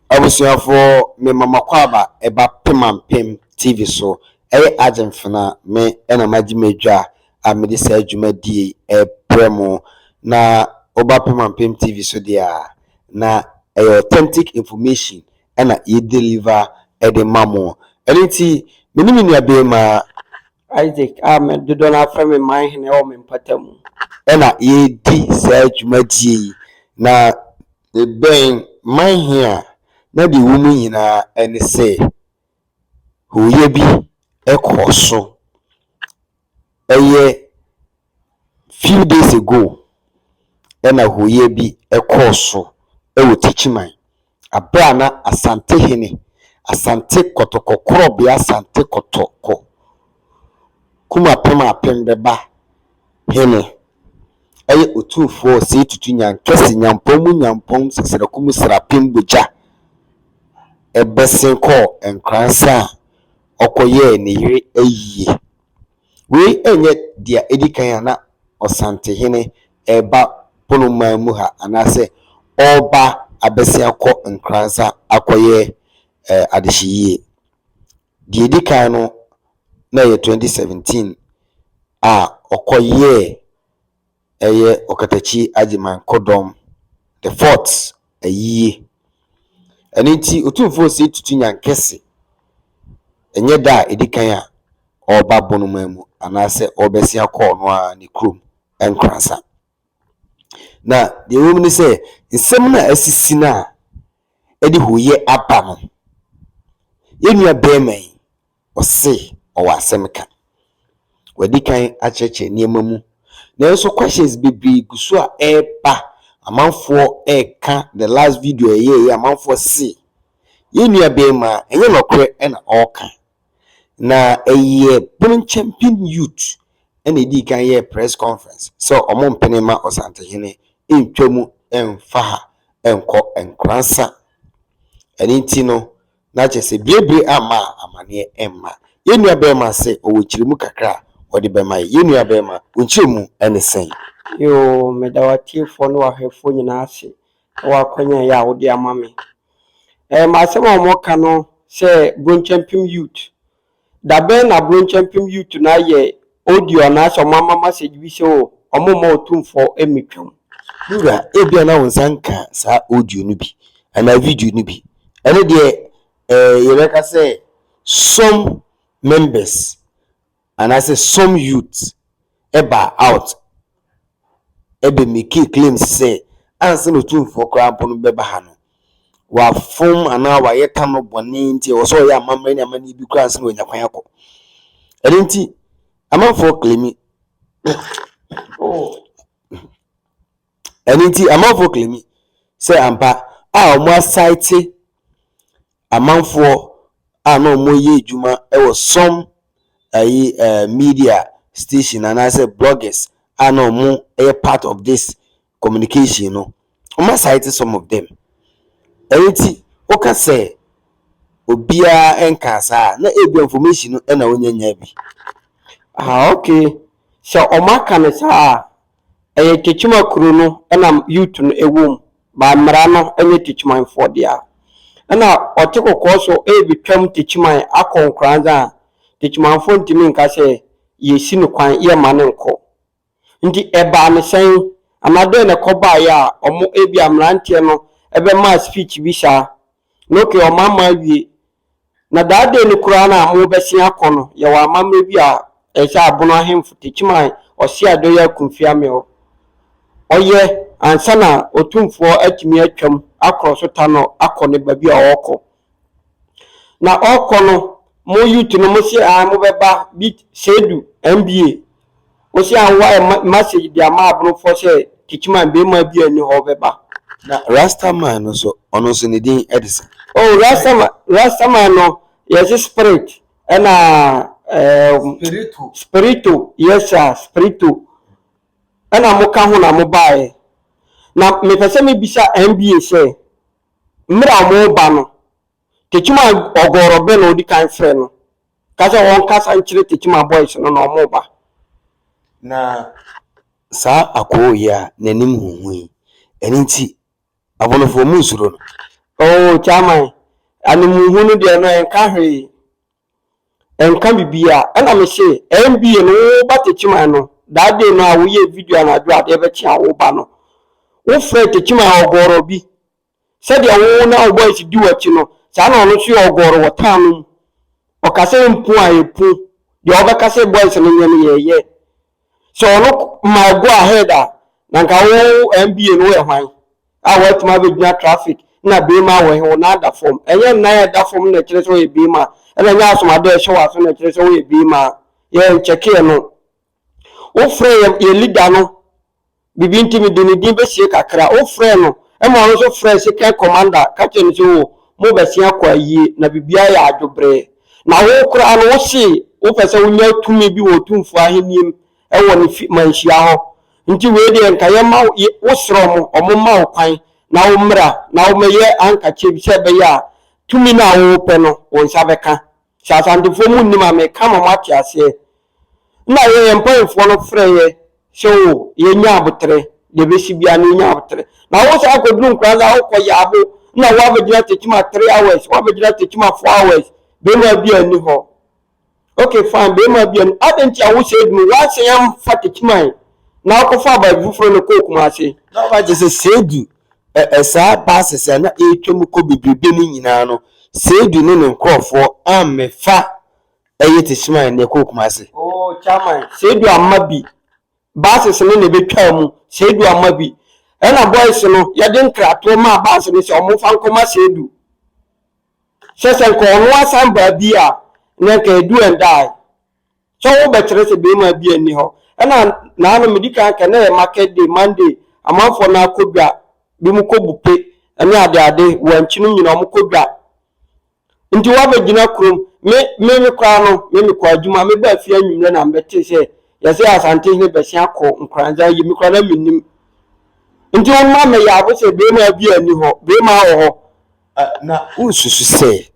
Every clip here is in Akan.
Abusuafoɔ, mema mo akwaaba ɛba Pemampem TV so. Ɛyɛ Agyemfena, me ɛna magye m'adwa a mede saa dwumadie yi ɛrebrɛ mo. Na woba Pemampem TV so deɛ a, na ɛyɛ authentic information ɛna yɛ deliver ɛde ma mo. Ɛno nti me ne me nua bɛrima Isaac a me dodoɔ no afrɛ me man hene wɔ me mpata mu. Ɛna yɛredi saa dwumadie yi, na ɛbɛn man he a na deɛ ɛwɔ mu nyinaa ɛne sɛ hooyɛ bi ɛkɔɔ so ɛyɛ few days ago. Ɛna hooyɛ bi ɛkɔɔ so ɛwɔ Techiman abere a na Asantehene, Asante Kɔtɔkɔ korɔbea, Asante Kɔtɔkɔ Kumapem Apem bɛba hene, ɛyɛ Otumfoɔ Osei Tutu Nyankɛse Nyampɔn mu Nyampɔn Sɛsɛrɛko mu Srapem Bogya ɛbɛsen kɔɔ Nkransa a ɔkɔyɛɛ ne yere ayie. Wei ɛnyɛ deɛ ɛdi kan a na Ɔsantehene ɛreba Bonoman mu ha anaasɛ ɔreba abɛsen akɔ Nkransa akɔyɛ adehyeyie. Deɛ ɛdi kan no na ɛyɛ 2017 a ɔkɔyɛɛ ɛyɛ Ɔkatakyi Agyeman Kɔdɔm the fourth ayie. Ɛno nti Otumfoɔ Osei Tutu Nyankɛse ɛnyɛ da a ɛdi kan a ɔreba Bonoman mu anaasɛ ɔrebɛsen akɔ ɔno ara ne kurom Nkransa. Na deɛ ɛwɔ mu ne sɛ nsɛm no a asisi no a ɛde hooyɛ aba no, yɛn nua bɛrima yi ɔse ɔwɔ asɛm ka. Wadi kan akyerɛkyerɛ nneɛma mu, nanso questions bebree gu so a ɛreba. Amanfoɔ ɛreka the last video a ɛyɛɛyɛ, amanfoɔ se yɛn nua bɛrima ɛnyɛ nɔkorɛ ɛna ɔreka, na ɛyɛ Bono Champion Youth ɛna ɛdii kan yɛɛ press conference sɛ ɔmo mpene ma Ɔsantehene ntwa mu ɛmfa ha ɛnkɔ Nkransa. Ɛno nti no na kyerɛ sɛ biebie amma a amanneɛ ɛmma. Yɛn nua bɛrima sɛ ɔwɔ nkyerɛmu kakra a ɔde bɛma yɛ. Yɛn nua bɛrima, wo nkyerɛmu ɛne sɛn? Yoo, meda w'atiefoɔ ne w'ahwɛfoɔ nyinaa ase wɔ akwannya yi a wode ama me. Asɛm a wɔka no sɛ Bronkyɛmpem Youth, da bɛn na Bronkyɛmpem Youth no ayɛ audio anaasɛ ɔmo ama message bi sɛ o ɔmo mma Otumfoɔ mmetwam? Wura, ebia na wo nsa nka saa audio no bi anaa video no bi. Ɛno deɛ yɛbɛka sɛ some members anaasɛ some youth ɛba out ɛbɛ make claims sɛ ansa na Otumfoɔ koraa mpo no bɛba ha no, wafom anaa wayɛ ka no bɔne, nti ɛwɔ sɛ ɔyɛ amammerɛ ne amanneɛ bi koraa ansa na wanya kwan akɔ. Ɛno nti amanfoɔ claim, ɛno nti amanfoɔ claim sɛ ampa a wɔn asaete amanfoɔ a na wɔyɛ adwuma wɔ some ayi media station anaasɛ bloggers a na wɔn yɛ part of this communication no, wɔn asaete some of them. Ɛno nti woka sɛ obiara nka saa na ebi information no ɛna wonyanya bi. Ah, okay, sɛ ɔmo aka no saa a, ɛyɛ Tekyima kuro no ɛna youth no ɛwɔ mu ba, mmara no ɛnyɛ Tekyimanfoɔ dea. Ɛna ɔte kɔkɔɔ so ɛrebɛtwam Tekyiman akɔ Nkoranza a, Tekyimanfoɔ ntumi nka sɛ yɛsi no kwan yɛmma no nkɔ. Nti ɛbaa ne sɛn anaa dɛn na ɛkɔbaeɛ a ɔmo ebi a mmeranteɛ no ɛbɛmaa speech bi saa na okay, ɔmo ama awie na daa day no koraa no a mobɛsen akɔ no, yɛwɔ amammerɛ bi a ɛsɛ Abono ahemfo Tekyiman ɔse Adɔyɛ Akumfi Ameɔ ɔyɛ ansa na Otumfoɔ atumi atwam akorɔ so ta no akɔ ne baabi a ɔrekɔ. Na ɔrekɔ no, mo youth no mo se a mobɛba bi Seidu MBA mo se a wɔayɛ message de ama Abonofoɔ sɛ Tekyiman bɛrima bi ani hɔ bɛba. Na Rastaman no nso, ɔno nso ne din ɛde sɛ? Oh, Rastaman, Rastaman no yɛse spirit ɛna Spirito. Spirito, yes sir, spirito ɛna mo ka ho na mo baeɛ. Na mepɛ sɛ mebisa NBA sɛ mmerɛ a mo ba no, Tekyima ɔgɔrɔ bɛ na odi kan frɛ no ka sɛ wɔnkasa nkyerɛ Tekyima boys no na ɔmo ba? Na saa akoo yi a n'anim huhu yi, ɛno nti Abonofoɔ monsuro no. Oh chairman, animuhu no deɛ no ɛnka hwee. Ɛnka biribiara. Ɛna me se NBA no wo ba Techiman no, that day no a woyɛɛ video anadwo a adeɛ bɛkye a woba no, wofrɛɛ Techiman ɔgɔrɔ bi. Sɛdeɛ wo na wo boys di w'akyi no, saa na ɔno nso yɛ ɔgɔrɔ wɔ town no mu. Ɔka sɛ mpu a yɛpu, deɛ ɔbɛka sɛ boys no nyɛ no yɛyɛ. Sɛ ɔno ma go ahead a, na nka wo NBA no woyɛ hwan? A watumi abɛgyina traffic na beema wɔ he, wo nan da fam. Ɛnyɛ nan a ɛda fam na ɛkyerɛ sɛ woyɛ beema, ɛna ɛnyɛ asomade a ɛhyɛ w'aso na ɛkyerɛ sɛ woyɛ beema. Yɛnkyɛkeɛ no. Wofrɛ yɛ yɛ leader no, biribi nti mede ne din bɛsie kakra. Wofrɛɛ no, ɛma ɔno nso frɛɛ second commander ka kyerɛɛ no sɛ o, mobɛsen akɔ ayie na biribiara yɛ adwobrɛɛ. Na wo koraa no wose wopɛ sɛ wonya tumi bi wɔ Otumfoɔ ahennie mu wɔ ne fi manhyia hɔ. Nti wei deɛ nka yɛma wo, wo srɛ ɔmo, ɔmo mma wo kwan na wo mmra na wo mmɛyɛ ankakyɛ bi sɛ ɛbɛyɛ a tumi no a wopɛ no wo nsa bɛka. Sɛ Asantefoɔ mo nnim a meka ma mo ate aseɛ. Nna yɛ yɛn mpaninfoɔ no frɛ yɛ sɛ o yɛnya aboterɛ, deɛ ɛbɛsi biara no yɛnya aboterɛ. Na wo saa kɔduru Nkoranza wo kɔ Yaabo nna woabɛgyina Tekyima 3 hours, woabɛgyina Tekyima 4 hours, bɛɛma biara nni hɔ. Ok fine bɛrima bia no adɛn nti a wo sɛ dunu woansan amfa Techiman na wokɔfaa baabi foforɔ na kɔɔ Kumase. Na ɔba kyerɛ sɛ Seidu ɛ ɛ saa buses a na ɛretwa mu kɔ bebrebe no nyinaa no Seidu ne ne nkorɔfoɔ ammɛfa ɛyɛ Techiman na ɛkɔɔ Kumase. Oh chairman, Seidu amma bi, buses no na ɛbɛtwaa mu, Seidu amma bi. Ɛna boys no yɛde nkratoɔ maa bus no sɛ wɔmfa nkɔma Seidu. Sɛ sɛ nka ɔno asan baa bi a, na nka ɛdu and die. Sɛ wo bɛkyerɛ sɛ bɛɛma bi nni hɔ. Ɛna naano medi kan ka na ɛyɛ market day, Monday, amanfoɔ no akɔ dwa, bi mo kɔ bupe ɛne ade ade, wankyi nom nyinaa ɔmo kɔ dwa. Nti wabɛgyina kurom, me me me koraa no, me mekɔ adwuma, me baa fie anwummerɛ na mebɛtee sɛ yɛsɛ Asante hene bɛsen akɔ Nkoranza yi, me koraa na mennim. Nti wo mma mɛyɛ abo sɛ bɛɛma bi nni hɔ, bɛɛma wɔ hɔ. Na wonsusu sɛ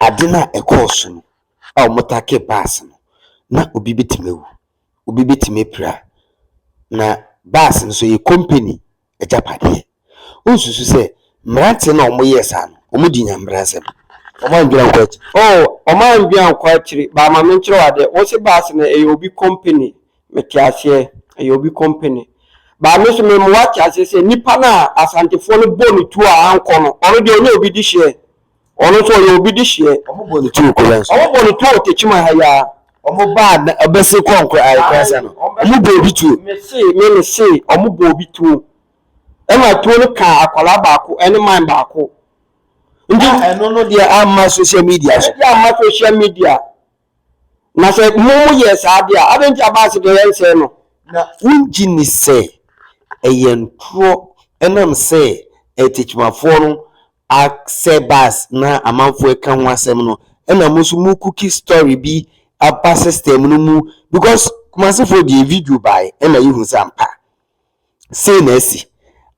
ade no a ɛkɔɔ so no a wɔtakee bus no, na obi betumi awu, obi betumi apira, na bus no nso ɛyɛ company agyapadeɛ. Wonsusu sɛ mmeranteɛ no a wɔyɛɛ saa no, wɔdi nyambrasɛm? Wɔandwene ankɔ akyiri. Oh, wɔandwene ankɔ akyiri. But ma menkyerɛ wo adeɛ, wose bus no ɛyɛ obi company, Mete aseɛ, ɛyɛ obi company. But me nso mema woate aseɛ sɛ nipa no a Asantefoɔ no bɔɔ ne tuo a ankɔ no, ɔno deɛ ɔnyɛ obi dehyeɛ. Ɔno nso ɔyɛ obi dehyeɛ. Wɔn bɔɔ ne tuo kura nso. Wɔn bɔɔ ne tuo wɔ Techiman ha yi ara. Wɔn baa na ɔbɛse kɔ nkora ayekora no. Wɔn bɔɔ obi tuo. Me se, me me se, wɔn bɔɔ obi tuo. Ɛna tuo no kaa akwadaa baako ɛne man baako. Nti ɛno no deɛ amma social media so. Ɛno deɛ amma social media. Na sɛ mo mo yɛɛ saa deɛ a, adɛn nti a baase deɛ yɛnsɛe no? Na wongye nni sɛ ɛyɛ ntorɔ ɛnam sɛ Techimafoɔ no asɛe bus na amanfoɔ ɛka ho asɛm no ɛna mo nso mo cooki story bi aba system no mu because Kumasefoɔ deɛ video baeɛ ɛna yɛhu sɛ ampa Sei na asi.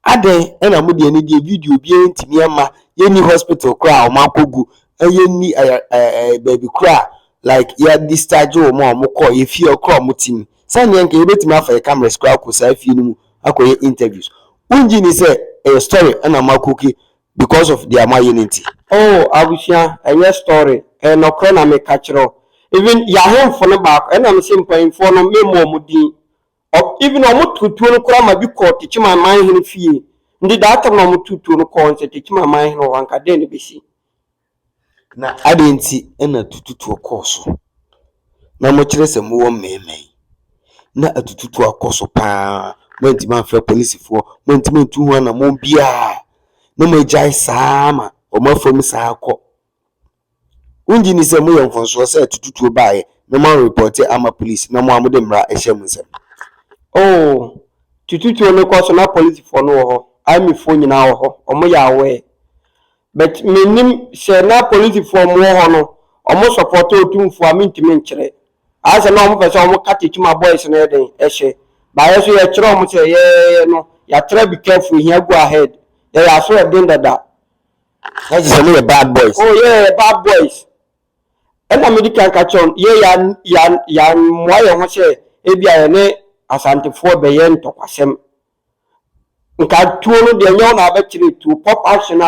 Adɛn na mo deɛ no deɛ video biara ntumi ama yɛnni hospital koraa a wɔn akɔgu, yɛnni ɛɛ baabi koraa a like yɛ discharge wɔn a wɔkɔ yɛ fie koraa a wɔte mu. Sɛdeɛ nka yɛbɛtumi afa yɛ cameras koraa akɔ saa fie no mu akɔyɛ interviews. Wongye ni sɛ ɛyɛ story ɛna mo akɔki because of deɛ moayɛ no nti? Oh abusua ɛnyɛ story ɛyɛ nɔkorɛ na meka kyerɛ wo. Even yɛahemfo no baako ɛna mese mpanyinfoɔ no memmɔ wɔn din Ɔ even ɔmo too tuo no koraa ma bi kɔɔ Techiman manhene fie. Nti that time na ɔmo too tuo no kɔɔ nsɛ Techiman manhene wɔ hɔ anka dɛn na ebesi? Na adɛn nti na atututuo kɔɔ so? Na mokyerɛ sɛ mowɔ mmarima yi, na atututuo akɔ so pa ara, moantumi amfrɛ polisifoɔ, moantumi antu ho anammɔn biara, na moagyae saa ara ma wɔafa mu saa kɔ. Wongye nni sɛ moyɛ mfomsoɔ sɛ atututuo baeɛ na moanrepɔte ama police na mo ara mode mmara hyɛ mo nsam? Oh, tututuo no kɔ so na polisifoɔ no wɔ hɔ, armyfoɔ nyinaa wɔ hɔ, ɔmo yɛ aware. But mennim sɛ na polisifoɔ ɔmo wɔ hɔ no, ɔmo support Otumfoɔ a mentumi nkyerɛ. Ayɛ sɛ na ɔmo pɛ sɛ ɔmo ka Tekyima boys no yɛ den hyɛ. But yɛ nso yɛkyerɛ ɔmo sɛ yɛɛ no, yɛatra be careful, hia go ahead. Yɛyɛ aso ɛden dada. Na kyerɛ sɛ moyɛ bad boys. Oh yeah, yɛ bad boys. Ɛna medi kan ka kyerɛ wɔn, yɛ ya ya yɛammoa yɛn ho sɛ Ebi a yɛne Asantefoɔ bɛyɛ ntɔkwasɛm. Nka tuo no deɛ, nyɛ wo na abɛkyerɛ tuo pop action a.